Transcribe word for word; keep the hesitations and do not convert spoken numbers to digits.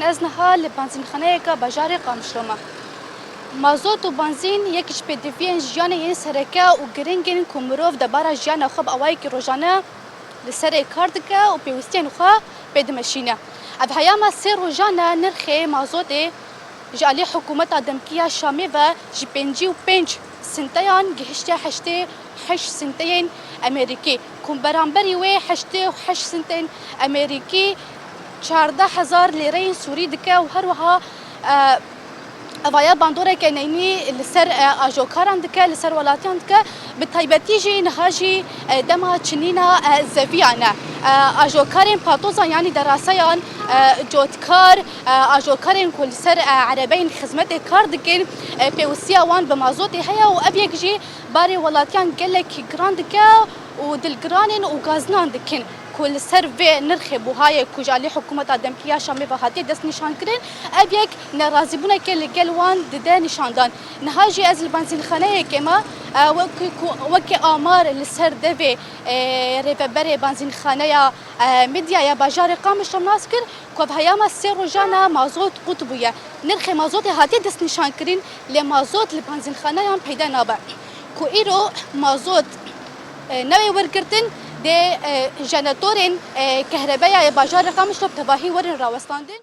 Ez niha li benzînxaneyeke bajarê Qamişlo me. Mazot û benzîn yek ji pêdiviyên jiyanê yên sereke û giring in ku mirov debara jiyana xwe bi awayekî rojane li serê kar dike û pêwîstiyên xwe pê dimeşîne. Ev heyama sê rojan e nirxê mazotê ji alî hikûmeta demkî ya Şamê ve ji pêncî û pênc sinteyan gihiştiye heştê û heşt sinteyên Amerîkî, ku beramberî wê heştê û heşt sintên Amerîkî çardeh hezar lîreyên Sûrî dike û her wiha, e, evaya bandoreke neynî li ser, e, ajokaran dike, li ser welatiyan dike. Bi taybetî jî niha jî, e, dema çinîna, e, zeviyan e. E, ajokarên patozan, yanî deraseyan, e, cotkar, e, ajokarên ku li ser, e, erebeyên xizmetê kar dikin, e, pêwîstiya wan bi mazotê heye û ev yek jî barê welatiyan gelekî giran dike û dilgiranên û gazinan dikin ku li ser vê nirxê buhayê ku ji alî hikûmeta demkî ya Şamê ve hatiye destnîşankirin, ev yek nerazîbûneke li gel wan dide nîşandan. Niha jî ez li benzînxaneyekê me, e, wekî ku, wekî amar li ser devê, e, rêveberê benzînxaneya, e, Midya ya bajarê Qamişlo nas kir ku ev heyama sê rojan e mazot qut bûye. Nirxê mazotê hatiye destnîşankirin, lê mazot li benzînxaneyan peyda nabe. Ku îro mazot, e, newê wergirtin, dê, e, jenetorên, e, kehrebeya yê bajarê Qamişlo bi tevahî werin rawestandin.